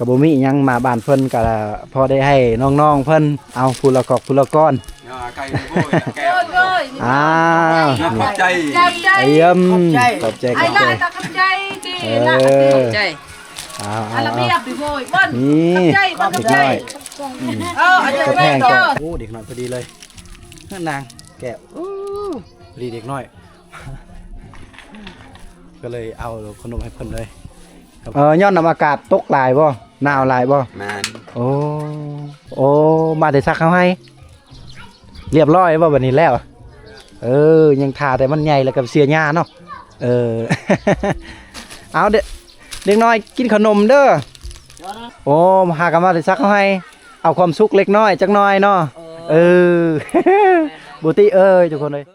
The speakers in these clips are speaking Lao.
ກໍບໍ່ມີຫຍັງ ມາບ້ານເພິ່ນກໍພໍໄດ້ໃຫ້ນ້ອງໆເພິ່ນເອົາຜູ້ລະກອກຜູ້ລະກ້ອນ. ອ່າ ໄກ່ໂອ້ຍ ແກ້ວ ໂອ້ຍ ອ້າວ ຂອບໃຈ ຂອບໃຈ ຂອບໃຈ ຂອບໃຈ ຂອບໃຈ ເອີ ຂອບໃຈ ເອົາ ເອົາ ເອົາ ນີ້ ຂອບໃຈ ຂອບໃຈ ເດັກນ້ອຍ ເອີ ອັນນີ້ ກໍແພງ ເຈົ້າ ໂອ້ ເດັກນ້ອຍພໍດີເລີຍ ນາງແກ້ວ ໂອ້ ພໍດີເດັກນ້ອຍ ກໍເລີຍເອົາຂະໜົມໃຫ້ເພິ່ນເລີຍ. ເອີ ຍ້ອນນຳອາກາດຕົກຫຼາຍບໍ່? ໜາວຫຼາຍບໍ່? ແມ່ນ ໂອ້ ໂອ້ ມາແຕ່ຊັກເຂົ້າໃຫ້ ລຽບຮ້ອຍບໍ່? ບັດນີ້ແລ້ວ ເອີ ຍັງຖ້າແຕ່ມັນໃຫຍ່ແລ້ວກໍເສຍຫຍ້າເນາະ. ເອີ ເອົາເດັກ ເດັກນ້ອຍກິນຂະໜົມເດີ. ໂອ້ ຫາກັນມາແຕ່ຊັກເຂົ້າໃຫ້ ເອົາຄວາມສຸກເລັກນ້ອຍຈັກໜ້ອຍເນາະ. ເອີ ບຸຕິເອີຍ ທຸກຄົນເອີຍ.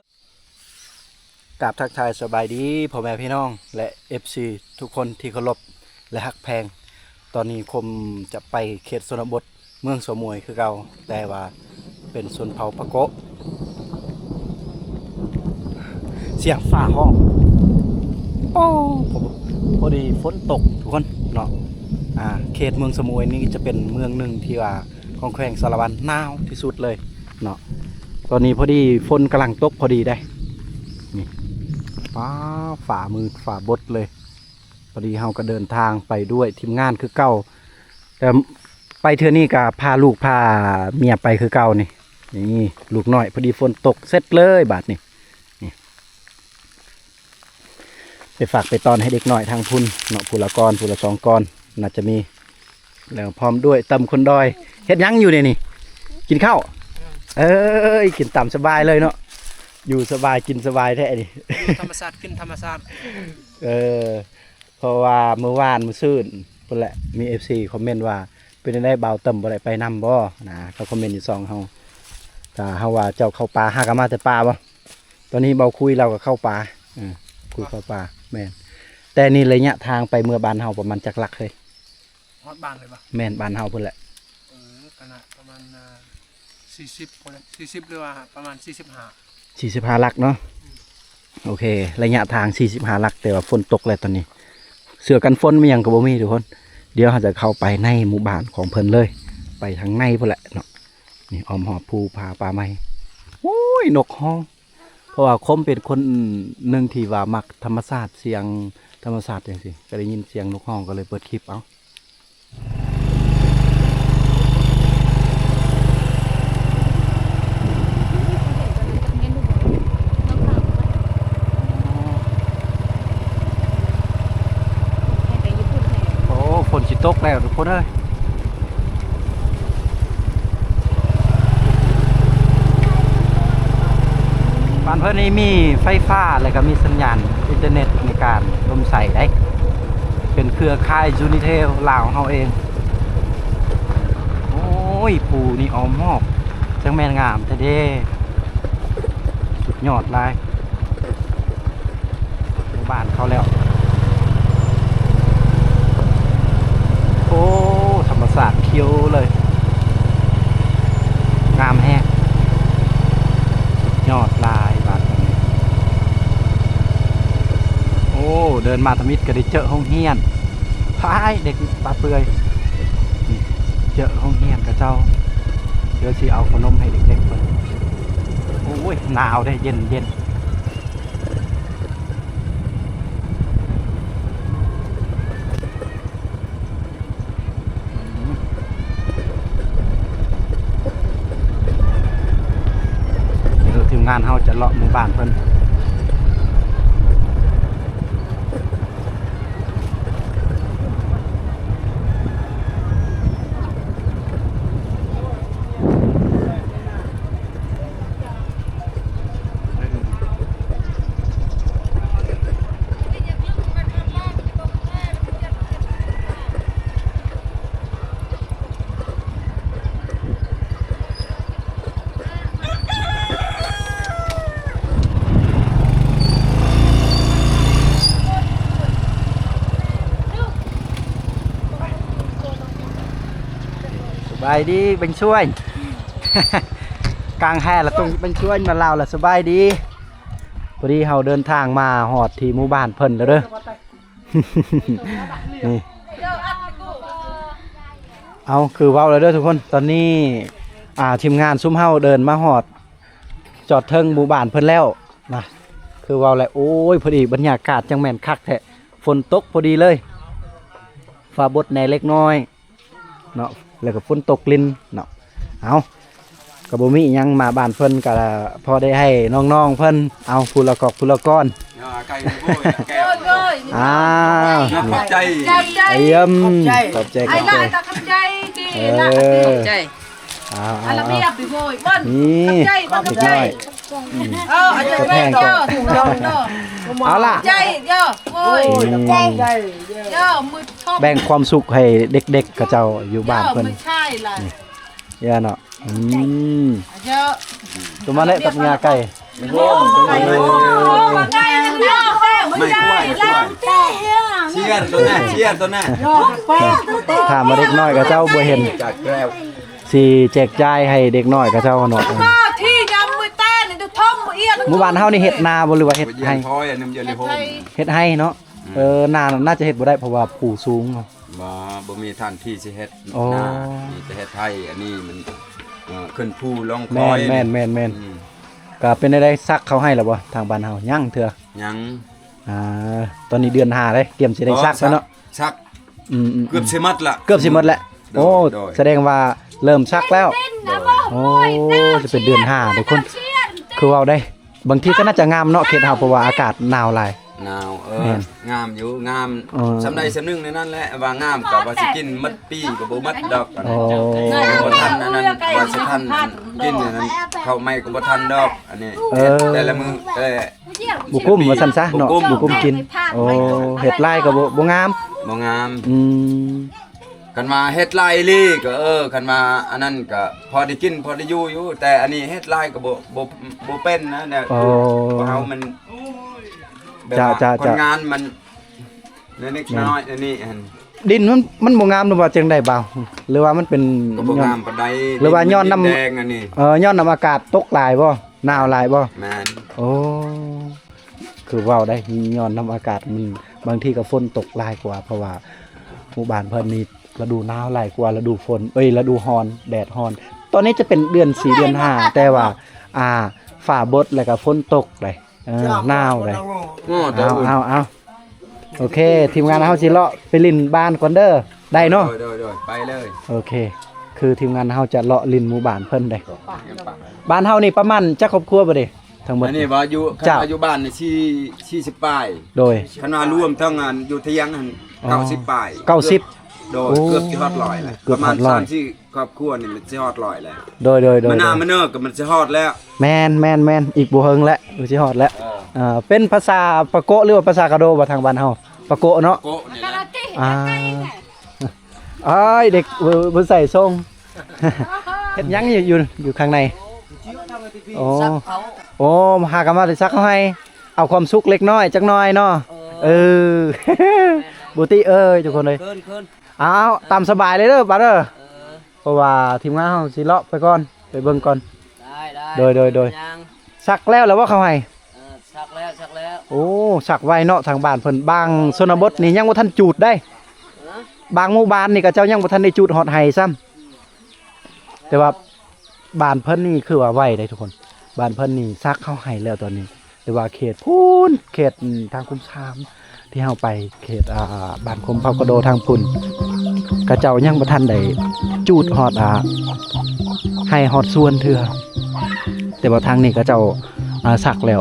ກາບທັກທາຍສະບາຍດີພໍ່ແມ່ພີ່ນ້ອງ ແລະ ເອັຟຊີ ທຸກຄົນທີ່ເຄົາລົບ ແລະ ຮັກແພງ. ຕອນນີ້ຄົມຈະໄປເຂດຊົນນະບົດເມືອງສະໝວຍຄືເກົ່າ ແຕ່ວ່າເປັນຊົນເຜົ່າປາໂກະ. ສຽງຟ້າຮ້ອງ ໂອ້ ພໍ ພໍດີຝົນຕົກທຸກຄົນເນາະ. ອ່າ ເຂດເມືອງສະໝວຍນີ້ຈະເປັນເມືອງໜຶ່ງທີ່ວ່າ ຂອງແຂວງສາລະວັນ ໜາວທີ່ສຸດເລີຍເນາະ. ຕອນນີ້ພໍດີຝົນກຳລັງຕົກພໍດີເດ້ ນີ້ ຟ້າ ຟ້າມືດຟ້າບົດເລີຍ. ພໍດີເຮົາກໍເດີນທາງໄປດ້ວຍທີມງານຄືເກົ່າ ແຕ່ໄປເທື່ອນີ້ກໍພາລູກພາເມຍໄປຄືເກົ່ານີ້. ນີ້ລູກນ້ອຍ ພໍດີຝົນຕົກເສັດເລີຍບາດນີ້ ນີ້. ໄປຝາກໄປຕ້ອນໃຫ້ເດັກນ້ອຍທາງພຸ້ນເນາະ ຜູ້ລະກ້ອນ ຜູ້ລະສອງກ້ອນ ໜ້າຈະມີ ແລ້ວພ້ອມດ້ວຍຕຳຄົນດອຍ. ເຮັດຫຍັງຢູ່ນີ້? ກິນເຂົ້າ. ເອີຍ ກິນຕຳສະບາຍເລີຍເນາະ ຢູ່ສະບາຍກິນສະບາຍແທ້ນີ້ ຢູ່ທຳມະຊາດ ກິນທຳມະຊາດ. ເອີ ເພາະວ່າມື້ວານມື້ຊືນພຸ້ນແຫຼະ ມີເອັຟຊີຄອມເມັນວ່າ ເປັນຈັ່ງໃດບ່າວເຕີມບໍ່ໄດ້ໄປນຳບໍ່ນະ? ເຂົາຄອມເມັນຢູ່ຊ່ອງເຮົາ ຖ້າເຮົາວ່າເຈົ້າເຂົ້າປ່າ ຫາກະມາແຕ່ປ່າບໍ່? ຕອນນີ້ບ່າວຄຸຍລາວກໍເຂົ້າປ່າ ເອີ ຄຸຍເຂົ້າປ່າ ແມ່ນ. ແຕ່ນີ້ໄລຍະທາງໄປເມືອບ້ານເຮົາປະມານຈັກຫຼັກເຮີ້ຍ? ຮອດບ້ານເລີຍບໍ່? ແມ່ນ ບ້ານເຮົາພຸ້ນແຫຼະ. ເອີ ກໍໜ້າປະມານ ອ່າ ສີ່ສິບ ພຸ້ນແຫຼະ ສີ່ສິບ ຫຼືວ່າປະມານສີ່ສິບຫ້າ ສີ່ສິບຫ້າຫຼັກເນາະ. ໂອເຄ ໄລຍະທາງສີ່ສິບຫ້າຫຼັກ ແຕ່ວ່າຝົນຕົກແລ້ວຕອນນີ້ ເສື້ອກັນຝົນມີຫຍັງກໍບໍ່ມີທຸກຄົນ. ດຽວເຮົາຈະເຂົ້າໄປໃນໝູ່ບ້ານຂອງເພິ່ນເລີຍ ໄປທາງໃນພຸ້ນແຫຼະເນາະ. ນີ້ອ້ອມຮອບພູຜາປ່າໄມ້ ໂອ້ຍ ນົກຮ້ອງ. ເພາະວ່າຄົມເປັນຄົນໜຶ່ງທີ່ວ່າມັກທຳມະຊາດ ສຽງທຳມະຊາດຈັ່ງຊີ້ ກໍໄດ້ຍິນສຽງນົກຮ້ອງ ກໍເລີຍເປີດຄລິບເອົາ. ໂອ້ ຝົນຊິຕົກແລ້ວທຸກຄົນເອີຍ. ບ້ານເພິ່ນນີ້ມີໄຟຟ້າ ແລະ ກໍມີສັນຍານອິນເຕີເນັດໃນການລົມໃຊ້ໄດ໋ ເປັນເຄືອຂ່າຍຢູນິເທວລາວເຮົາເອງ. ໂອ້ຍ ພູນີ້ອ້ອມຮອບ ຈັ່ງແມ່ນງາມແທ້ເດ້ ສຸດຍອດຫຼາຍ. ໝູ່ບ້ານເຂົາແລ້ວ ໂອ້ ທຳມະຊາດຂຽວເລີຍ ງາມແຮງ ຍອດຫຼາຍບາດນີ້. ໂອ້ ເດີນມາທຳອິດກໍໄດ້ເຈີໂຮງຮຽນ ພາຍເດັກປາເປືອຍ ນີ້ ເຈີໂຮງຮຽນເຂົາເຈົ້າ ດຽວຊິເອົາຂະໜົມໃຫ້ເດັກໆເພິ່ນ. ໂອ້ຍ ໜາວເດ້ ເຢັນໆ. ເອີ ທີມງານເຮົາຈະເລາະໝູ່ບ້ານເພິ່ນ. ສະບາຍດີ ເບັງຊວຍ. ກາງແຮ່ລະຕ້ອງເບັງຊວຍ ມາລາວລະສະບາຍດີ. ພໍດີເຮົາເດີນທາງມາຮອດທີ່ໝູ່ບ້ານເພິ່ນແລ້ວເດີ. ນີ້ ເອົາ ຄືເວົ້າແລ້ວເດີທຸກຄົນ ຕອນນີ້ ອ່າ ທີມງານຊຸມເຮົາເດີນມາຮອດ ຈອດເທິງໝູ່ບ້ານເພິ່ນແລ້ວນະ ຄືເວົ້າແລ້ວ ໂອ້ຍ ພໍດີບັນຍາກາດຈັ່ງແມ່ນຄັກແທ້ ຝົນຕົກພໍດີເລີຍ ຟ້າບົດແດ່ເລັກນ້ອຍເນາະ ແລ້ວກໍຝົນຕົກລິນເນາະ ເອົາ ກໍບໍ່ມີອີ່ຫຍັງ ມາບ້ານເພິ່ນກໍພໍໄດ້ໃຫ້ນ້ອງໆເພິ່ນ ເອົາ ຜູ້ລະກອກຜູ້ລະກອນ ເນາະ ໄກ່ໂອ້ຍ ແກ້ວ ໂອ້ຍ ອ້າວ ຂອບໃຈ ຂອບໃຈ ຂອບໃຈ ຂອບໃຈ ອ້າຍຫຼາຍກໍຂອບໃຈ ເອີ ຂອບໃຈ ເອົາ ເອົາ ເອົາ ລະບຽບ ໂອ້ຍ ເບິ່ງ ນີ້ ຂອບໃຈ ຂອບໃຈ ເດັກນ້ອຍ ເອີ ອັນນີ້ແພງ ເອົາລະ ໃຈເດີ ໂອ້ຍ ໃຈ ເດີ ມື້ ແບ່ງຄວາມສຸກໃຫ້ເດັກໆເຂົາເຈົ້າຢູ່ບ້ານເພິ່ນ ເອີ ມື້ຊາຍລະ ນີ້ ເອີເນາະ ອືມ ເອີ ຕົວມາແລ້ວກັບຍາໄກ່ ໂອ້ຍ ໄກ່ ໄກ່ ໄກ່ ເຊຍຕົວນັ້ນ ເຊຍຕົວນັ້ນ ຖາມວ່າເດັກນ້ອຍເຂົາເຈົ້າບໍ່ເຫັນ ຈາກແກ້ວ ຊິແຈກຈ່າຍໃຫ້ເດັກນ້ອຍເຂົາເຈົ້າເນາະ ທີ່ຍາມມື້ແຕ່ນີ້ ທຸ່ມເອີຍ ໝູ່ບ້ານເຮົານີ້ເຮັດນາບໍ່ ຫຼືວ່າເຮັດໄຮ່? ເຮັດໄຮ່ ເຮັດໄຮ່ເນາະ ອືມ ເອີ ນາໜ້າຈະເຮັດບໍ່ໄດ້ ເພາະວ່າພູສູງເນາະ ບໍ່ ບໍ່ມີຖານທີ່ຊິເຮັດ ໂອ້ ນາ ມີແຕ່ເຮັດໄຮ່ ອັນນີ້ມັນ ເອີ ຂຶ້ນພູລົງຄອຍ ແມ່ນໆໆ ອືມ ກະເປັນແນວໃດ ຊັກເຂົ້າໄຮ່ແລ້ວບໍ່ ທາງບ້ານເຮົາ? ຍັງເທື່ອ ຍັງ ອ່າ ຕອນນີ້ເດືອນຫ້າເດ້ ກຽມຊິໄດ້ຊັກແລ້ວເນາະ ຊັກ ອືມໆໆ ເກືອບຊິໝົດລະ ເກືອບຊິໝົດແລ້ວ ໂດຍ ໂອ້ ໂດຍ ສະແດງວ່າເລີ່ມຊັກແລ້ວ ໂດຍ ໂອ້ ຈະເປັນເດືອນຫ້າທຸກຄົນ ຄືເວົ້າໄດ້ ບາງທີກໍໜ້າຈະງາມເນາະ ເຂດເຮົາ ເພາະວ່າອາກາດໜາວຫຼາຍ ໜາວ ເອີ ແມ່ນ ງາມຢູ່ ງາມ ເອີ ສ່ຳໃດສ່ຳໜຶ່ງໃນນັ້ນແຫຼະ ວ່າງາມກໍວ່າຊິກິນໝົດປີກໍບໍ່ໝົດດອກ ໂອ້ ບໍ່ທັນອັນນັ້ນ ວ່າຊິທັນກິນອັນນັ້ນ ເຂົ້າໃໝ່ກໍບໍ່ທັນດອກ ອັນນີ້ ເອີ ເຮັດແຕ່ລະມື້ ແຕ່ ບໍ່ກຸ້ມວ່າຊັ້ນຊະເນາະ ບໍ່ກຸ້ມ ບໍ່ກຸ້ມກິນ ໂອ້ ເຮັດຫຼາຍກໍບໍ່ ບໍ່ງາມ ບໍ່ງາມ ອືມ ຄັນວ່າເຮັດຫຼາຍອີ່ຫຼີກໍ ເອີ ຄັນວ່າອັນນັ້ນກໍພໍໄດ້ກິນ ພໍໄດ້ຢູ່ຢູ່ ແຕ່ອັນນີ້ເຮັດຫຼາຍກໍບໍ່ ບໍ່ ບໍ່ເປັນນະ ແນວ ໂອ້ ພວກເຮົາມັນແບບວ່າ ເຈົ້າ ເຈົ້າ ຄົນງານມັນ ເລັກນ້ອຍ ອັນນີ້ຫັ້ນ ດິນມັນ ມັນບໍ່ງາມ ຫຼືວ່າຈັ່ງໃດບ່າວ ຫຼືວ່າມັນເປັນ ກໍບໍ່ງາມປານໃດ ຫຼືວ່າຍ້ອນນ້ຳ ດິນແດງອັນນີ້ ເອີ ຍ້ອນນ້ຳອາກາດຕົກຫຼາຍບໍ່ ໜາວຫຼາຍບໍ່? ແມ່ນ ໂອ້ ຄືເວົ້າໄດ້ ຍ້ອນນ້ຳອາກາດມັນ ບາງທີກໍຝົນຕົກຫຼາຍກວ່າ ເພາະວ່າໝູ່ບ້ານເພິ່ນນີ້ລະດູໜາວຫຼາຍກວ່າລະດູຝົນ ເອີຍ ລະດູຮ້ອນ ແດດຮ້ອນ ຕອນນີ້ຈະເປັນເດືອນສີ່ ເດືອນຫ້າ ແຕ່ວ່າ ອ່າ ຟ້າບົດ ແລ້ວກໍຝົນຕົກໄດ໋ ເອີ ໜາວເດ້ ເອົາ ເອົາ ເອົາ ໂອເຄ ທີມງານເຮົາຊິເລາະໄປຫຼິ້ນບ້ານກ່ອນເດີ ໄດ້ເນາະ ໂດຍ ໂດຍ ໂດຍ ໄປເລີຍ ໂອເຄ ຄືທີມງານເຮົາຈະເລາະຫຼິ້ນໝູ່ບ້ານເພິ່ນເດ້ ບ້ານເຮົານີ້ປະມານຈັກຄອບຄົວບໍ່ເດ້ ທັງໝົດ ອັນນີ້ວ່າຢູ່ ເຈົ້າ ຄັນວ່າຢູ່ບ້ານນີ້ ສີ່ ສີ່ສິບປາຍ ໂດຍ ຄັນວ່າລວມທັງອັນຢູ່ທຽງຫັ້ນ ອໍ ເກົ້າສິບປາຍ ເກົ້າສິບ ໂດຍ ໂອ້ ເກືອບຊິຮອດຮ້ອຍແລ້ວ ເກືອບຮອດຮ້ອຍ ປະມານສາມສີ່ ຄອບຄົວນີ້ມັນຊິຮອດຮ້ອຍແລ້ວ ໂດຍ ໂດຍ ໂດຍ ມາໜ້າມາເນີກະມັນຊິຮອດແລ້ວ ແມ່ນໆໆ ອີກບໍ່ເຫິງແລ້ວ ມັນຊິຮອດແລ້ວ ເອີ ເອີ ເປັນພາສາປາໂກະ ຫຼືວ່າພາສາກະໂດບໍ່ ທາງບ້ານເຮົາ ປາໂກະເນາະ ປາໂກະນີ້ແຫຼະ ອ່າ ອ້າຍ ເດັກບໍ່ ບໍ່ໃສ່ຊົງ ເຮັດຫຍັງຢູ່ ຢູ່ ຢູ່ຂ້າງໃນ ໂອ້ ໂອ້ ຫາກະມາແຕ່ຊັກເຂົ້າໃຫ້ ເອົາຄວາມສຸກເລັກນ້ອຍຈັກໜ່ອຍເນາະ ເອີ ເອີ ບຸຕິເອີຍ ທຸກຄົນເອີຍ ເອີ ເອີ ເອີ ເອົາ ຕາມສະບາຍເລີຍເດີ ປ້າເດີ ເອີ ເພາະວ່າທີມງານເຮົາຊິເລາະໄປກ່ອນ ໄປເບິ່ງກ່ອນ ໄດ້ ໄດ້ ໂດຍ ໂດຍ ໂດຍ ຍັງ ຊັກແລ້ວ ແລ້ວບໍ່ເຂົ້າໃຫ້? ເອີ ຊັກແລ້ວ ຊັກແລ້ວ ໂອ້ ຊັກໄວເນາະ ທາງບ້ານເພິ່ນ ບາງຊົນນະບົດນີ້ຍັງບໍ່ທັນຈູດໄດ໋ ເອີ ບາງໝູ່ບ້ານນີ້ເຂົາເຈົ້າຍັງບໍ່ທັນໄດ້ຈູດຮອດໄຮ່ຊ້ຳ ແຕ່ວ່າ ບ້ານເພິ່ນນີ້ຄືວ່າໄວເດ້ທຸກຄົນ ບ້ານເພິ່ນນີ້ຊັກເຂົ້າໃຫ້ແລ້ວຕອນນີ້ ແຕ່ວ່າເຂດພຸ້ນ ເຂດທາງຄຸ້ມຊາມ ທີ່ເຮົາໄປເຂດ ອ່າ ບ້ານຄົມເຜົ່າກະໂດທາງພຸ້ນ ເຂົາເຈົ້າຍັງບໍ່ທັນໄດ້ຈູດຮອດ ອ່າ ໄຮ່ຮອດສວນເທື່ອ ແຕ່ວ່າທາງນີ້ເຂົາເຈົ້າ ອ່າ ຊັກແລ້ວ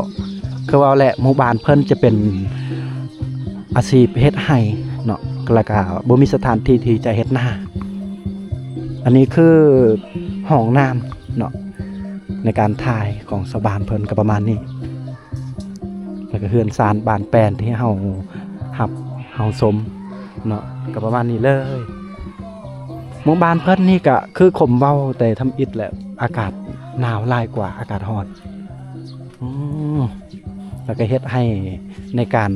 ຄືເວົ້າແຫຼະ ໝູ່ບ້ານເພິ່ນຈະເປັນອາຊີບເຮັດໄຮ່ເນາະ ແລ້ວກະບໍ່ມີສະຖານທີ່ທີ່ຈະເຮັດນາ ອັນນີ້ຄືຫ້ອງນ້ຳເນາະ ໃນການຖ່າຍຂອງຊາວບ້ານເພິ່ນກໍປະມານນີ້ ແລ້ວກໍເຮືອນຊານບານແປນທີ່ເຮົາຮັບເຮົາຊົມເນາະ ກໍປະມານນີ້ເລີຍ ໝູ່ບ້ານເພິ່ນນີ້ກໍຄືຄົມເວົ້າແຕ່ທຳອິດແຫຼະ ອາກາດໜາວຫຼາຍກວ່າອາກາດຮ້ອນ ອືມ ແລ້ວກໍເຮັດໃຫ້ໃນການ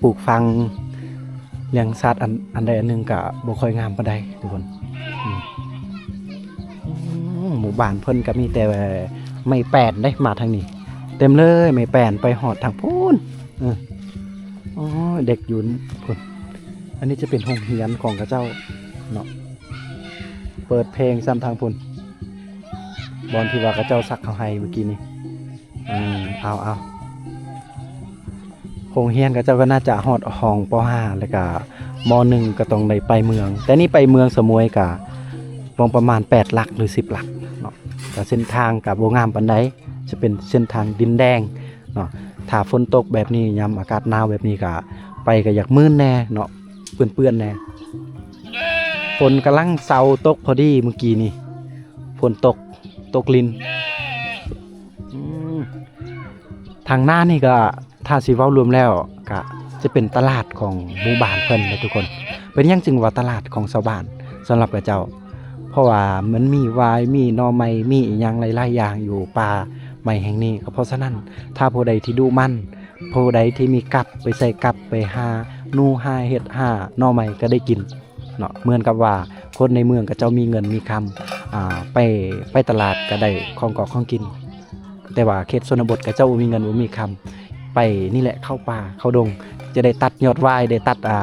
ປູກຝັງ ລ້ຽງສັດອັນ ອັນໃດອັນໜຶ່ງກະບໍ່ຄ່ອຍງາມປານໃດທຸກຄົນ ອືມ ອືມ ໝູ່ບ້ານເພິ່ນກະມີແຕ່ໄມ້ແປ້ນເດ້ ມາທາງນີ້ເຕັມເລີຍ ໄມ້ແປ້ນໄປຮອດທາງພຸ້ນ ເອີ ໂອ້ຍ ເດັກຢູ່ພຸ້ນ ອັນນີ້ຈະເປັນໂຮງຮຽນຂອງເຂົາເຈົ້າເນາະ ເປີດເພງຊ້ຳທາງພຸ້ນ ບ່ອນທີ່ວ່າເຂົາເຈົ້າສັກເຂົ້າໃຫ້ມື້ກີ້ນີ້. ເອີ ເອົາໆ ໂຮງຮຽນເຂົາເຈົ້າກໍໜ້າຈະຮອດຫ້ອງ ປໍຫ້າ ແລ້ວກະ ມໍໜຶ່ງ ກໍຕ້ອງໄດ້ໄປເມືອງ. ແຕ່ນີ້ໄປເມືອງສະໝວຍກະ ປະມານ ແປດຫຼັກ ຫຼື ສິບຫຼັກເນາະ. ກະເສັ້ນທາງກະບໍ່ງາມປານໃດ ຈະເປັນເສັ້ນທາງດິນແດງເນາະ. ຖ້າຝົນຕົກແບບນີ້ ຍາມອາກາດໜາວແບບນີ້ກະ ໄປກະຢາກມື່ນແດ່ເນາະ ເປື້ອນໆແດ່. ຝົນກຳລັງເຊົາຕົກພໍດີມື້ກີ້ນີ້ ຝົນຕົກ ຕົກລິນ. ອືມ ທາງໜ້ານີ້ກະ ຖ້າຊິເວົ້າລວມແລ້ວກະຈະເປັນຕະຫຼາດຂອງໝູ່ບ້ານເພິ່ນເດ້ທຸກຄົນ. ເປັນຫຍັງຈຶ່ງວ່າຕະຫຼາດຂອງຊາວບ້ານ? ສຳລັບເຂົາເຈົ້າ ເພາະວ່າມັນມີຫວາຍ ມີໜໍ່ໄມ້ ມີອີ່ຫຍັງຫຼາຍໆຢ່າງຢູ່ປ່າໄມ້ແຫ່ງນີ້. ກໍເພາະສະນັ້ນ ຖ້າຜູ້ໃດທີ່ດຸໝັ່ນ ຜູ້ໃດທີ່ມີກັບໄປໃສ່ກັບ ໄປຫາໜູ ຫາເຫັດ ຫາໜໍ່ໄມ້ ກໍໄດ້ກິນເນາະ. ເໝືອນກັບວ່າຄົນໃນເມືອງເຂົາເຈົ້າມີເງິນມີຄຳ ອ່າ ໄປ ໄປຕະຫຼາດກໍໄດ້ຂອງກອກຂອງກິນ. ແຕ່ວ່າເຂດຊົນນະບົດເຂົາເຈົ້າບໍ່ມີເງິນບໍ່ມີຄຳ ໄປນີ້ແຫຼະ ເຂົ້າປ່າເຂົ້າດົງ ຈະໄດ້ຕັດຍອດຫວາຍ ໄດ້ຕັດ ອ່າ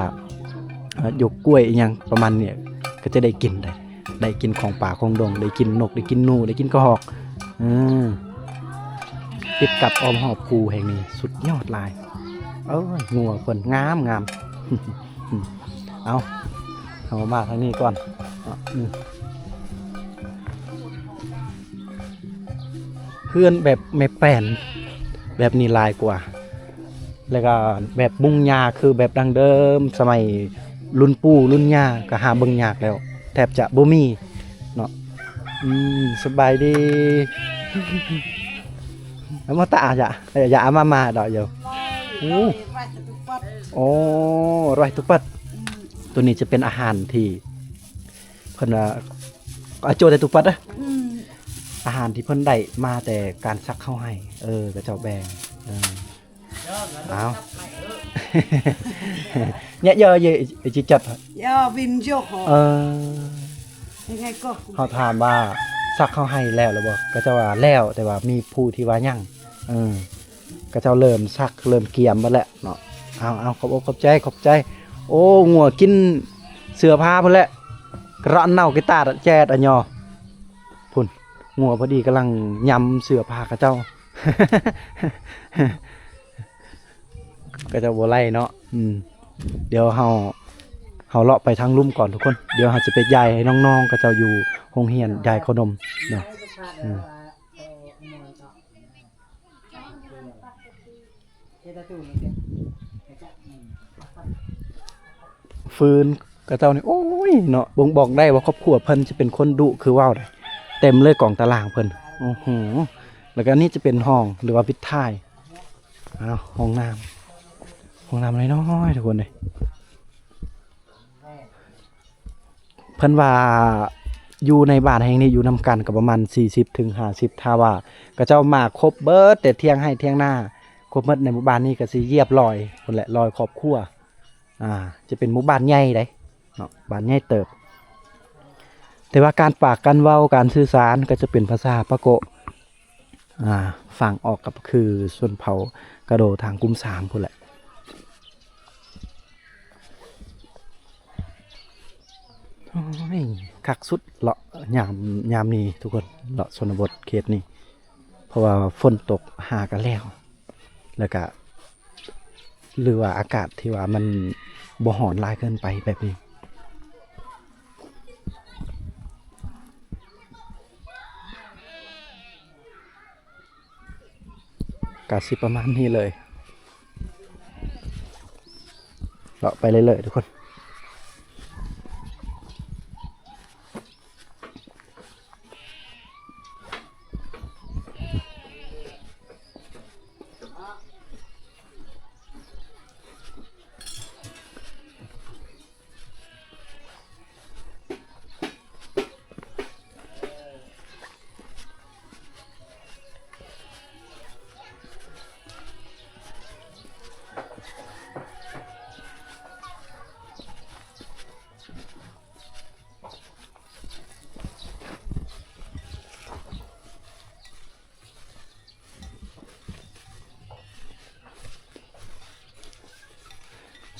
ຢົກກ້ວຍອີ່ຫຍັງປະມານນີ້ ກໍຈະໄດ້ກິນໄດ້ ໄດ້ກິນຂອງປ່າຂອງດົງ ໄດ້ກິນນົກ ໄດ້ກິນໜູ ໄດ້ກິນກະຮອກ. ເອີ ຕິດກັບອ້ອມຮອບພູແຫ່ງນີ້ ສຸດຍອດຫຼາຍ. ເອີຍ ງົວເພິ່ນງາມໆ. ເອົາ ເຮົາມາທາງນີ້ກ່ອນ. ອືມ ເຮືອນແບບໄມ້ແປ້ນແບບນີ້ຫຼາຍກວ່າ ແລ້ວກໍແບບມຸງຫຍ້າຄືແບບດັ້ງເດີມ ສະໄໝລຸ້ນປູ່ລຸ້ນຍ່າກໍຫາເບິ່ງຍາກແລ້ວ ແທບຈະບໍ່ມີເນາະ. ອືມ ສະບາຍດີ. ອາມາຕະອາຍະ ອາຍະອາມາມາດອກຢູ່. ໂອ້ ໂອ້ ໄຣຕຸປັດ. ໂຕນີ້ຈະເປັນອາຫານທີ່ ເພິ່ນວ່າ ອາໂຈໄດ້ຕຸປັດເດີ. ອືມ ອາຫານທີ່ເພິ່ນໄດ້ມາແຕ່ການສັກເຂົ້າໃຫ້ ເອີ ເຂົາເຈົ້າແບ່ງ ເອີ ອ້າວ ເຍ ເຍ ເຍ ຈິຈັດ ເອີ ເຮົາຖາມວ່າສັກເຂົ້າໃຫ້ແລ້ວຫຼືບໍ່ ເຂົາເຈົ້າວ່າແລ້ວ ແຕ່ວ່າມີຜູ້ທີ່ວ່າຍັງ ເອີ ເຂົາເຈົ້າເລີ່ມສັກເລີ່ມກຽມໝົດແລ້ວເນາະ. ເອົາ ເອົາ ຂອບອົກຂອບໃຈ ຂອບໃຈ. ໂອ້ ງົວກິນເສື້ອຜ້າພຸ້ນແຫຼະ ກະເນາະ ກິຕາແຈດອະຍໍພຸ້ນ. ງົວພໍດີກຳລັງຫຍ້ຳເສື້ອຜ້າເຂົາເຈົ້າ ເຂົາເຈົ້າບໍ່ໄລ່ເນາະ. ອືມ ດຽວເຮົາ ເຮົາເລາະໄປທາງລຸ່ມກ່ອນທຸກຄົນ ດຽວເຮົາຈະໄປຢາຍໃຫ້ນ້ອງໆເຂົາເຈົ້າຢູ່ໂຮງຮຽນ ຢາຍເຂົ້າໜົມເນາະ. ອືມ ຟືນເຂົາເຈົ້ານີ້ ໂອ້ຍເນາະ ບົ່ງບອກໄດ້ວ່າຄອບຄົວເພິ່ນຈະເປັນຄົນດຸຄືເວົ້າໄດ໋ ເຕັມເລີຍກອງຕາລາງເພິ່ນ. ໂອ້ໂຫ ແລ້ວກໍອັນນີ້ຈະເປັນຫ້ອງ ຫຼືວ່າວິດຖ່າຍ. ອ້າວ ຫ້ອງນ້ຳ ຫ້ອງນ້ຳນ້ອຍໆ ທຸກຄົນເອີຍ. ເພິ່ນວ່າຢູ່ໃນບ້ານແຫ່ງນີ້ຢູ່ນຳກັນກໍປະມານສີ່ສິບເຖິງຫ້າສິບ ຖ້າວ່າເຂົາເຈົ້າມາຄົບເບິດແຕ່ຖຽງໄຮ່ຖຽງນາ ຄົບໝົດໃນໝູ່ບ້ານນີ້ກໍຊິຮຽບຮ້ອຍພຸ້ນແຫຼະ ຮ້ອຍຄອບຄົວ. ອ່າ ຈະເປັນໝູ່ບ້ານໃຫຍ່ເດ້ເນາະ ບ້ານໃຫຍ່ເຕີບ. ແຕ່ວ່າການປາກການເວົ້າ ການສື່ສານກໍຈະເປັນພາສາປາໂກະ ອ່າ ຝັ່ງອອກກໍຄືຊົນເຜົ່າກະໂດທາງກຸ່ມສາມພຸ້ນແຫຼະ. ໂອ້ຍ ຄັກສຸດເລາະຍາມ ຍາມນີ້ທຸກຄົນ ເລາະຊົນນະບົດເຂດນີ້ ເພາະວ່າຝົນຕົກຫາກະແລ້ວ ແລ້ວກະ ຫຼືວ່າອາກາດທີ່ວ່າມັນບໍ່ຮ້ອນຫຼາຍເກີນໄປແບບນີ້. ກະຊິປະມານນີ້ເລີຍ ເລາະໄປເລື້ອຍໆທຸກຄົນ.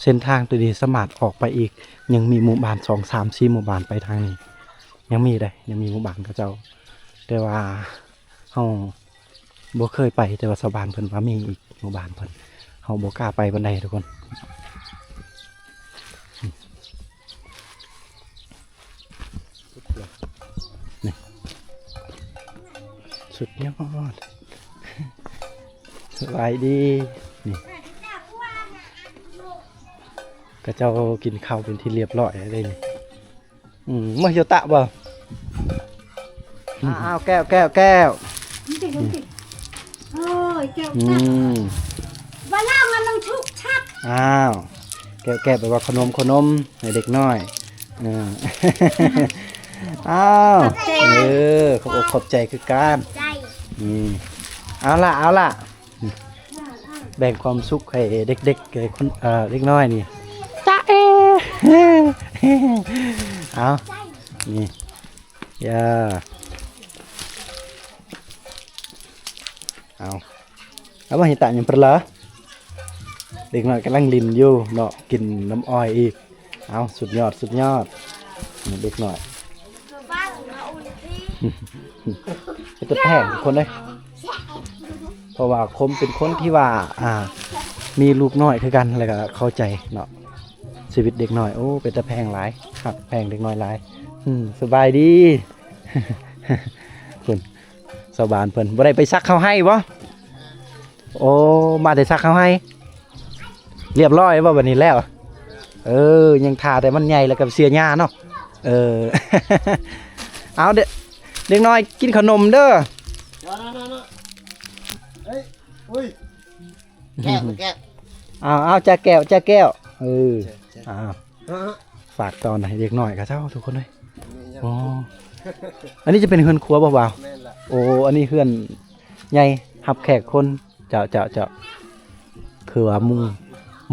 ເສັ້ນທາງໂຕນີ້ສາມາດອອກໄປອີກ ຍັງມີໝູ່ບ້ານສອງ ສາມ ສີ່ ໝູ່ບ້ານໄປທາງນີ້. ຍັງມີເດ້ ຍັງມີໝູ່ບ້ານເຂົາເຈົ້າ ແຕ່ວ່າເຮົາບໍ່ເຄີຍໄປ ແຕ່ວ່າຊາວບ້ານເພິ່ນວ່າມີອີກໝູ່ບ້ານເພິ່ນ ເຮົາບໍ່ກ້າໄປປານໃດທຸກຄົນ. ນີ້ ສຸດຍອດ ສະບາຍດີ ນີ້ ເຂົາເຈົ້າກິນເຂົ້າເປັນທີ່ລຽບຮ້ອຍແລ້ວເດ້ນີ້. ອືມ ມາໂຍຕະບໍ່? ອ້າວ ແກ້ວ ແກ້ວ ແກ້ວ ນີ້ຕິ ນີ້ຕິ ໂອ້ຍ ແກ້ວ ອືມ ວ່າລາວມັນຕ້ອງຊຸກຊັກ ອ້າວ ແກ້ວ ແກ້ວ ແປວ່າຂະໜົມ ຂະໜົມໃຫ້ເດັກນ້ອຍ ເອີ ອ້າວ ຂອບໃຈ ເອີ ຂອບອົກຂອບໃຈຄືກັນ ໃຈ ນີ້ ເອົາລະ ເອົາລະ. ແບ່ງຄວາມສຸກໃຫ້ເດັກໆ ໃຫ້ຄົນ ເອີ ເດັກນ້ອຍນີ້ ຈະເອ ເອົາ ນີ້ ຢ່າ ເອົາ ເອົາມາໃຫ້ຕາຍາມປະລາ ເດັກນ້ອຍກຳລັງຫຼິ້ນຢູ່ເນາະ ກິນນ້ຳອ້ອຍອີກ. ເອົາ ສຸດຍອດ ສຸດຍອດ ເດັກນ້ອຍ ເປັນຕາແພງທຸກຄົນເອີຍ ເພາະວ່າຄົມເປັນຄົນທີ່ວ່າ ອ່າ ມີລູກນ້ອຍຄືກັນ ແລ້ວກໍເຂົ້າໃຈເນາະ ຊີວິດເດັກນ້ອຍ. ໂອ້ ເປັນຕາແພງຫຼາຍ ຮັກແພງເດັກນ້ອຍຫຼາຍ. ອືມ ສະບາຍດີ ພຸ້ນ ຊາວບ້ານເພິ່ນ ບໍ່ໄດ້ໄປສັກເຂົ້າໄຮ່ບໍ່? ໂອ້ ມາແຕ່ສັກເຂົ້າໄຮ່ ລຽບຮ້ອຍບໍ່ບັດນີ້ແລ້ວ? ເອີ ຍັງຖ້າແຕ່ມັນໃຫຍ່ແລ້ວກໍເສຍຫຍ້າເນາະ. ເອີ ເອົາເດັກ ເດັກນ້ອຍກິນຂະໜົມເດີ. ເອີຍ ອຸ້ຍ ແກ້ວ ແກ້ວ ເອົາ ເອົາ ຈາແກ້ວ ຈາແກ້ວ ເອີ ເອີ ເອີ ເອົາ ຝາກຕອນໃຫ້ເດັກນ້ອຍເຂົາເຈົ້າທຸກຄົນເອີຍ. ໂອ້ ອັນນີ້ຈະເປັນເຮືອນຄົວບໍ່ບ່າວ? ແມ່ນລະ. ໂອ້ ອັນນີ້ເຮືອນໃຫຍ່ຮັບແຂກຄົນ. ເຈົ້າ ເຈົ້າ ເຈົ້າ ຄືວ່າມຸງ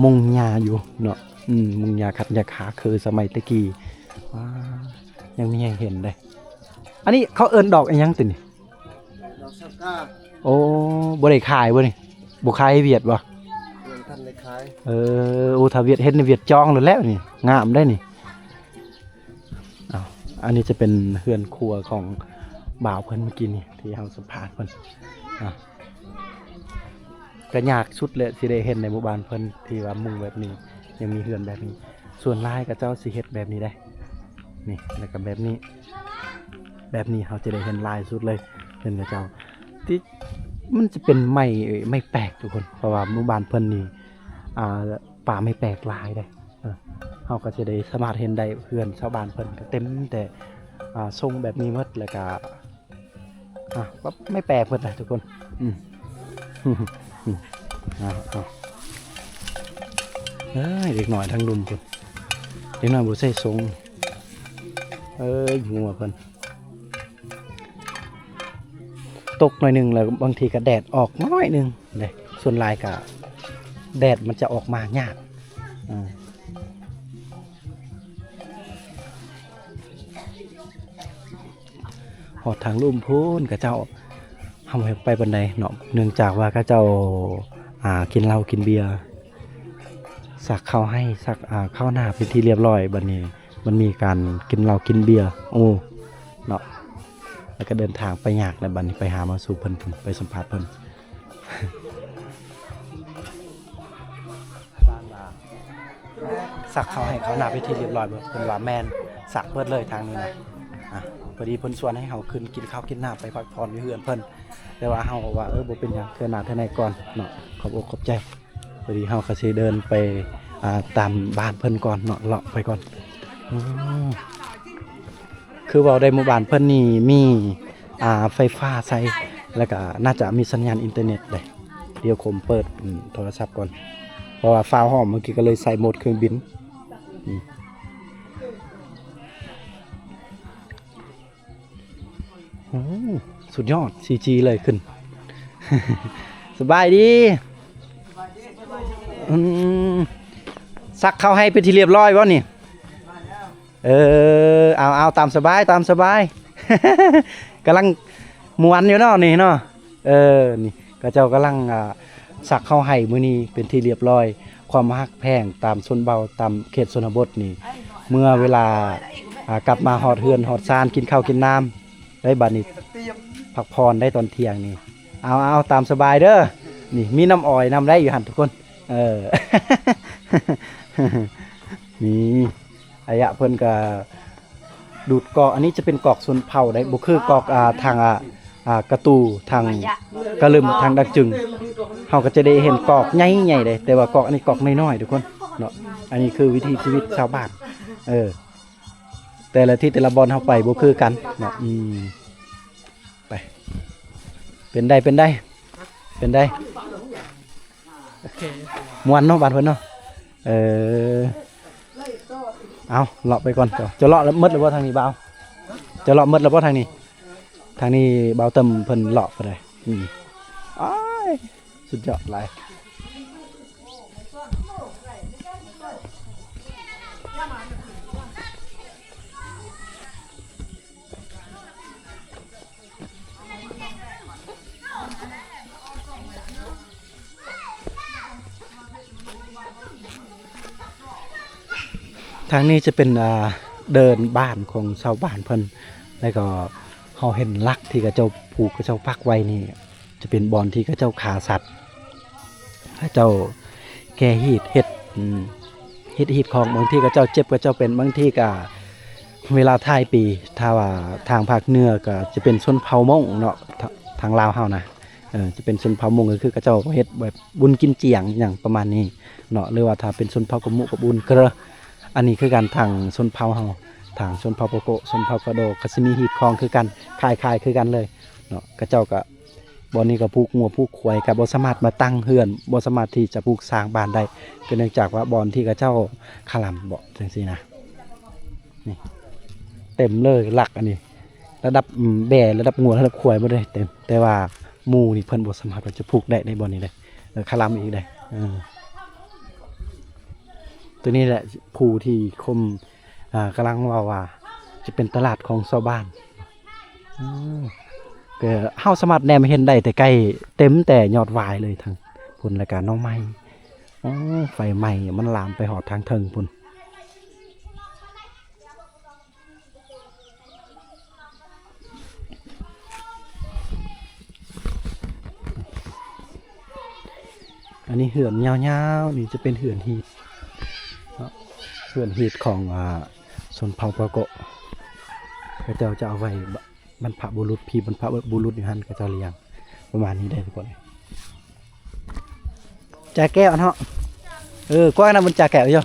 ມຸງຫຍ້າຢູ່ເນາະ. ອືມ ມຸງຫຍ້າຄັດຫຍ້າຄາ ຄືສະໄໝແຕ່ກີ້. ວ້າ ຍັງມີໃຫ້ເຫັນເດ້. ອັນນີ້ເຂົາເອີ້ນດອກອີ່ຫຍັງຕິນີ້? ດອກສັງກາ. ໂອ້ ບໍ່ໄດ້ຂາຍບໍ່ນີ້? ບໍ່ຂາຍໃຫ້ຫວຽດບໍ່? ຍັງທັນໄດ້ຂາຍ. ເອີ ໂອ້ ຖ້າຫວຽດເຫັນຫວຽດຈອງໂລດແລ້ວນີ້ ງາມໄດ໋ນີ້. ອ້າວ ອັນນີ້ຈະເປັນເຮືອນຄົວຂອງບ່າວເພິ່ນເມື່ອກີ້ນີ້ ທີ່ເຮົາສຳພາດເພິ່ນ. ອ່າ ກະຍາກສຸດແຫຼະ ຊິໄດ້ເຫັນໃນໝູ່ບ້ານເພິ່ນທີ່ວ່າມຸງແບບນີ້ ຍັງມີເຮືອນແບບນີ້. ສ່ວນຫຼາຍເຂົາເຈົ້າຊິເຮັດແບບນີ້ເດ້ ນີ້ ແລ້ວກະແບບນີ້ ແບບນີ້ເຮົາຈະໄດ້ເຫັນຫຼາຍສຸດເລີຍ ເຮືອນເຂົາເຈົ້າ. ທີ່ມັນຈະເປັນໄມ້ ໄມ້ແປກທຸກຄົນ ເພາະວ່າໝູ່ບ້ານເພິ່ນນີ້ ອ່າ ປ່າໄມ້ແປກຫຼາຍເດ້. ເອີ ເຮົາກໍຊິໄດ້ສາມາດເຫັນໄດ້ ເຮືອນຊາວບ້ານເພິ່ນກໍເຕັມແຕ່ ອ່າ ຊົງແບບນີ້ໝົດ ແລ້ວກໍ ອ່າ ແບບໄມ້ແປກໝົດນະທຸກຄົນ. ອືມ ເອົາ ເອີຍ ເດັກນ້ອຍທາງລຸ່ມພຸ້ນ ເດັກນ້ອຍບໍ່ໃສ່ຊົງ. ເອີຍ ງົວເພິ່ນ ຕົກໜ້ອຍໜຶ່ງແລ້ວ ບາງທີກໍແດດອອກໜ້ອຍໜຶ່ງເດ້. ສ່ວນຫຼາຍກໍແດດມັນຈະອອກມາຍາກ. ອາ ຮອດທາງລຸ່ມພຸ້ນ ເຂົາເຈົ້າ ເຮົາບໍ່ຢາກໄປປານໃດເນາະ ເນື່ອງຈາກວ່າເຂົາເຈົ້າ ອ່າ ກິນເຫຼົ້າກິນເບຍ ສັກເຂົ້າໄຮ່ ສັກ ອ່າ ເຂົ້ານາເປັນທີ່ລຽບຮ້ອຍ. ບັດນີ້ມັນມີການກິນເຫຼົ້າກິນເບຍ ໂອ້ ເນາະ ແລ້ວກໍເດີນທາງໄປຍາກແລ້ວ. ບັດນີ້ໄປຫາມາສູ່ເພິ່ນ ໄປສຳພາດເພິ່ນ. ບ້ານວ່າ ສັກເຂົ້າໄຮ່ເຂົ້ານາເປັນທີ່ລຽບຮ້ອຍເບິດ ເພິ່ນວ່າແມ່ນ ສັກເບິດເລີຍທາງນີ້ນະ. ອ່ະ ພໍດີເພິ່ນຊວນໃຫ້ເຮົາຂຶ້ນກິນເຂົ້າກິນນ້ຳ ໄປພັກຜ່ອນຢູ່ເຮືອນເພິ່ນ ແຕ່ວ່າເຮົາວ່າ ເອີ ບໍ່ເປັນຫຍັງ ເທື່ອໜ້າເທື່ອໃນກ່ອນເນາະ. ຂອບອົກຂອບໃຈ. ພໍດີເຮົາກໍຊິເດີນໄປ ອ່າ ຕາມບ້ານເພິ່ນກ່ອນເນາະ ເລາະໄປກ່ອນ. ອືມ ຄືເວົ້າໄດ້ ໝູ່ບ້ານເພິ່ນນີ້ມີ ອ່າ ໄຟຟ້າໃຊ້ ແລ້ວກະໜ້າຈະມີສັນຍານອິນເຕີເນັດເດ້. ດຽວຂົມເປີດ ອືມ ໂທລະສັບກ່ອນ ເພາະວ່າຟ້າວຮ້ອນ ເມື່ອກີ້ກໍເລີຍໃສ່ໂໝດເຄື່ອງບິນ. ອືມ ໂອ້ ສຸດຍອດ ສີ່ຈີ ເລີຍຂຶ້ນ. ສະບາຍດີ. ອືມ ສັກເຂົ້າໄຮ່ເປັນທີ່ລຽບຮ້ອຍບໍ່ນີ້? ເອີ ເອົາ ເອົາ ຕາມສະບາຍ ຕາມສະບາຍ. ກຳລັງມ່ວນຢູ່ເນາະນີ້ເນາະ. ເອີ ນີ້ ເຂົາເຈົ້າກຳລັງ ອ່າ ສັກເຂົ້າໄຮ່ມື້ນີ້ເປັນທີ່ລຽບຮ້ອຍ. ຄວາມຮັກແພງຕາມຊົນເຜົ່າ ຕາມເຂດຊົນນະບົດນີ້ ເມື່ອເວລາ ອ່າ ກັບມາຮອດເຮືອນຮອດຊານ ກິນເຂົ້າກິນນ້ຳໄດ້ ບັດນີ້ພັກຜ່ອນໄດ້ຕອນທ່ຽງນີ້. ເອົາໆ ຕາມສະບາຍເດີ. ນີ້ມີນ້ຳອ້ອຍນຳໄດ້ຢູ່ຫັ້ນທຸກຄົນ. ເອີ ນີ້ ອາຍະເພິ່ນກະດູດກອກ. ອັນນີ້ຈະເປັນກອກຊົນເຜົ່າໄດ໋ ບໍ່ຄືກອກ ອ່າ ທາງ ອ່າ ອ່າ ກະຕູ ທາງກະລຶມ ທາງດັກຈຶງ. ເຮົາກໍຈະໄດ້ເຫັນກອກໃຫຍ່ໆເດ້ ແຕ່ວ່າກອກອັນນີ້ກອກນ້ອຍໆທຸກຄົນເນາະ. ອັນນີ້ຄືວິຖີຊີວິດຊາວບ້ານ ເອີ ແຕ່ລະທີ່ແຕ່ລະບ່ອນເຮົາໄປບໍ່ຄືກັນເນາະ. ອືມ ໄປ ເປັນໃດ ເປັນໃດ ເປັນໃດ ໂອເຄ ມ່ວນເນາະ ບ້ານເພິ່ນເນາະ. ເອີ ເອົາ ເລາະໄປກ່ອນ. ເຈົ້າ ເຈົ້າເລາະໝົດແລ້ວບໍ່ທາງນີ້ບ່າວ? ເຈົ້າເລາະໝົດແລ້ວບໍ່ທາງນີ້? ທາງນີ້ບ່າວເຕີມເພິ່ນເລາະໄປໄດ້. ອືມ ອ້າຍ ສຸດຍອດຫຼາຍ. ທາງນີ້ຈະເປັນ ອ່າ ເດີ່ນບ້ານຂອງຊາວບ້ານເພິ່ນ ແລ້ວກໍເຮົາເຫັນຫຼັກທີ່ເຂົາເຈົ້າຜູກ ເຂົາເຈົ້າປັກໄວ້ນີ້ ຈະເປັນບ່ອນທີ່ເຂົາເຈົ້າຂ້າສັດ ເຂົາເຈົ້າແກ່ຮີດ ເຮັດ ເຮັດຮີດຂອງ. ບາງທີເຂົາເຈົ້າເຈັບ ເຂົາເຈົ້າເປັນ ບາງທີກະເວລາທ້າຍປີ ຖ້າວ່າທາງພາກເໜືອກະຈະເປັນຊົນເຜົ່າມົ້ງເນາະ ທາງລາວເຮົານະ ເອີ ຈະເປັນຊົນເຜົ່າມົ້ງ ກໍຄືເຂົາເຈົ້າເຮັດແບບບຸນກິນຈຽງຫຍັງປະມານນີ້ເນາະ ຫຼືວ່າຖ້າເປັນຊົນເຜົ່າກະມຸກະບຸນ ເກີ ອັນນີ້ຄືກັນ ທາງຊົນເຜົ່າເຮົາ ທາງຊົນເຜົ່າປະໂກະ ຊົນເຜົ່າກະໂດ ກະຊິມີຮີດຂອງຄືກັນ ຄ້າຍໆຄືກັນເລີຍເນາະ. ເຂົາເຈົ້າກະ ບ່ອນນີ້ກໍຜູກງົວຜູກຄວາຍ ກໍບໍ່ສາມາດມາຕັ້ງເຮືອນ ບໍ່ສາມາດທີ່ຈະປຸກສ້າງບ້ານໄດ້ ກໍເນື່ອງຈາກວ່າບ່ອນທີ່ເຂົາເຈົ້າຄະລຳເບາະ ຈັ່ງຊີ້ນະ. ນີ້ເຕັມເລີຍຫຼັກອັນນີ້ ລະດັບ ອືມ ແບ້ ລະດັບງົວ ລະດັບຄວາຍໝົດເລີຍ ເຕັມ. ແຕ່ວ່າໝູ່ນີ້ເພິ່ນບໍ່ສາມາດວ່າຈະຜູກໄດ້ໃນບ່ອນນີ້ເດ້ ເອີ ຄະລຳອີກເດ້. ເອີ ໂຕນີ້ແຫຼະ ພູທີ່ຄົມ ອ່າ ກຳລັງເວົ້າວ່າຈະເປັນຕະຫຼາດຂອງຊາວບ້ານ. ອືມ ກໍເຮົາສາມາດແນມເຫັນໄດ້ແຕ່ໃກ້ ເຕັມແຕ່ຍອດຫວາຍເລີຍທາງພຸ້ນ ແລ້ວກະໜໍ່ໄມ້. ໂອ້ ໄຟໄໝ້ມັນລາມໄປຮອດທາງເທິງພຸ້ນ. ອັນນີ້ເຮືອນຍາວໆ ນີ້ຈະເປັນເຮືອນຮີດເນາະ ເຮືອນຮີດຂອງ ອ່າ ຊົນເຜົ່າປາໂກະ ເຂົາເຈົ້າຈະເອົາໄວ້ ບັນພະບຸລຸດ ພີບັນພະບຸລຸດຢູ່ຫັ້ນ ເຂົາເຈົ້າລ້ຽງ ປະມານນີ້ເດ້ທຸກຄົນ. ຈາແກ້ວເນາະ ເອີ ກ້ອຍນະ ມັນຈາແກ້ວຢູ່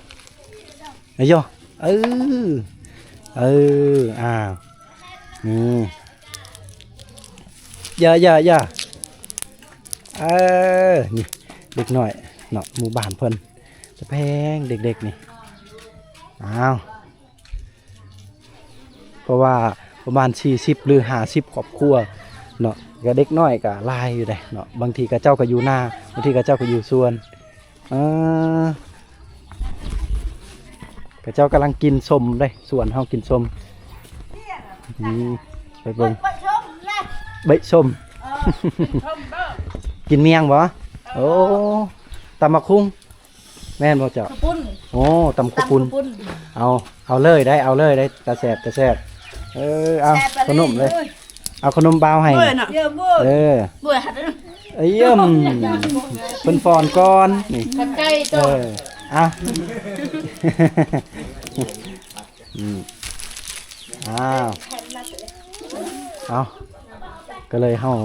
ເອີ ເອີ ເອີ ອ້າວ ນີ້ ຢ່າ ຢ່າ ຢ່າ ເອີ ນີ້ເດັກນ້ອຍເນາະ ໝູ່ບ້ານເພິ່ນຈະແພງເດັກໆນີ້ ອ້າວ. ເພາະວ່າປະມານສີ່ສິບ ຫຼື ຫ້າສິບຄອບຄົວເນາະ ກໍເດັກນ້ອຍກໍຫຼາຍຢູ່ເດ້ເນາະ. ບາງທີເຂົາເຈົ້າກໍຢູ່ນາ ບາງທີເຂົາເຈົ້າກໍຢູ່ສວນ. ເອີ ເຂົາເຈົ້າກຳລັງກິນສົ້ມເດ້ ສວນເຮົາກິນສົ້ມ. ອືມ ໄປເບິ່ງ ເບິ່ງສົ້ມນະ ເບິ່ງສົ້ມ ເອີ ກິນສົ້ມເດີ້ ກິນໝ້ຽງບໍ່? ເອີ ໂອ້ ຕຳບັກຫຸ່ງ. ແມ່ນບໍ່ເຈົ້າ? ເຂົ້າປຸ້ນ ໂອ້ ຕຳເຂົ້າປຸ້ນ ຕຳເຂົ້າປຸ້ນ ເອົາ ເອົາເລີຍໄດ໋ ເອົາເລີຍໄດ໋ ຕາແຊບ ຕາແຊບ. ເອີ ເອົາ ແຊບ ຂະໜົມເລີຍ ເລີຍເນາະ ເອົາຂະໜົມບ່າວໃຫ້ ເບີນະ ເບີນ ເອີ ເບີນ ເອີ ເອີ ເພິ່ນຟ້ອນກ່ອນນີ້ ຂອບໃຈ ເອີ ເຈົ້າ ເອົາ ອືມ ອ້າວ ເອົາ ກໍເລີຍເຮົາ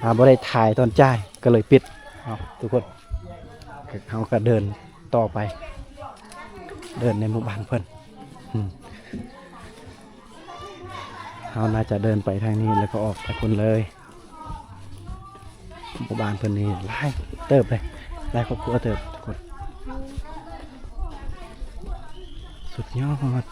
ອ່າ ບໍ່ໄດ້ຖ່າຍຕອນຈ່າຍ ກໍເລີຍປິດ. ເອົາ ທຸກຄົນ ເຮົາກໍເດີນຕໍ່ໄປ ເດີນໃນໝູ່ບ້ານເພິ່ນ. ອືມ ເຮົາໜ້າຈະເດີນໄປທາງນີ້ ແລ້ວກໍອອກໄປພຸ້ນເລີຍ. ໝູ່ບ້ານເພິ່ນນີ້ຫຼາຍເຕີບເລີຍ ຫຼາຍຄອບຄົວເຕີບທຸກຄົນ ສຸດຍອດ.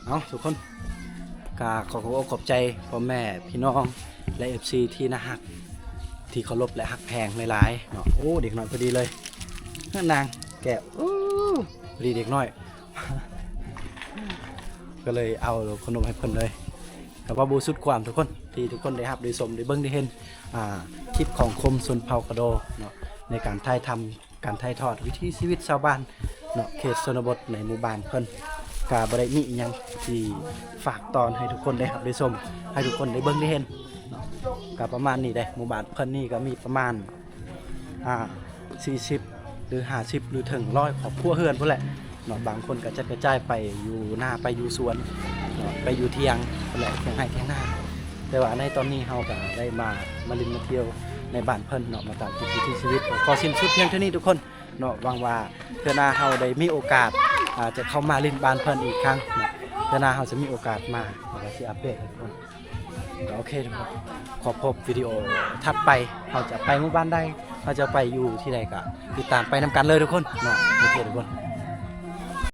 ເອົາ ທຸກຄົນ ກໍຂໍຂອບອົກຂອບໃຈພໍ່ແມ່ພີ່ນ້ອງ ແລະ ເອັຟຊີ ທີ່ໜ້າຮັກ ທີ່ເຄົາລົບ ແລະ ຮັກແພງຫຼາຍໆເນາະ. ໂອ້ ເດັກນ້ອຍພໍດີເລີຍ ນາງແກ້ວ ໂອ້ ພໍດີເດັກນ້ອຍ ກໍເລີຍເອົາຂະໜົມໃຫ້ເພິ່ນເລີຍ. ກໍເວົ້າບໍ່ສຸດຄວາມທຸກຄົນ ທີ່ທຸກຄົນໄດ້ຮັບໄດ້ຊົມໄດ້ເບິ່ງໄດ້ເຫັນ ອ່າ ຄລິບຂອງຄົມຊົນເຜົ່າກະໂດເນາະ ໃນການຖ່າຍທຳ ການຖ່າຍທອດວິຖີຊີວິດຊາວບ້ານເນາະ ເຂດຊົນນະບົດໃນໝູ່ບ້ານເພິ່ນ. ກະບໍ່ໄດ້ມີອີ່ຫຍັງທີ່ຝາກຕ້ອນໃຫ້ທຸກຄົນໄດ້ຮັບໄດ້ຊົມ ໃຫ້ທຸກຄົນໄດ້ເບິ່ງໄດ້ເຫັນເນາະ. ກະປະມານນີ້ເດ້ ໝູ່ບ້ານເພິ່ນນີ້ກະມີປະມານ ອ່າ ສີ່ສິບ ຫຼື ຫ້າສິບ ຫຼື ເຖິງຮ້ອຍຄອບຄົວເຮືອນພຸ້ນແຫຼະເນາະ. ບາງຄົນກະຈັດກະຈາຍໄປຢູ່ນາ ໄປຢູ່ສວນເນາະ ໄປຢູ່ຖຽງພຸ້ນແຫຼະ ຖຽງໄຮ່ຖຽງນາ. ແຕ່ວ່າໃນຕອນນີ້ເຮົາກະໄດ້ມາ ມາຫຼິ້ນມາທ່ຽວໃນບ້ານເພິ່ນເນາະ ມາຕາມຕິດວິຖີຊີວິດ. ຂໍສິ້ນສຸດພຽງເທົ່ານີ້ທຸກຄົນເນາະ. ຫວັງວ່າເທື່ອໜ້າເຮົາໄດ້ມີໂອກາດ ອາດຈະເຂົ້າມາຫຼິ້ນບ້ານເພິ່ນອີກຄັ້ງເນາະ. ເທື່ອໜ້າເຮົາຈະມີໂອກາດມາ ເຮົາກະຊິອັບເດດໃຫ້ທຸກຄົນ. ໂອເຄທຸກຄົນ ຂໍພົບວິດີໂອຖັດໄປ ເຮົາຈະໄປໝູ່ບ້ານໃດ ເຮົາຈະໄປຢູ່ທີ່ໃດ ກະຕິດຕາມໄປນຳກັນເລີຍທຸກຄົນເນາະ. ໂອເຄທຸກຄົນ.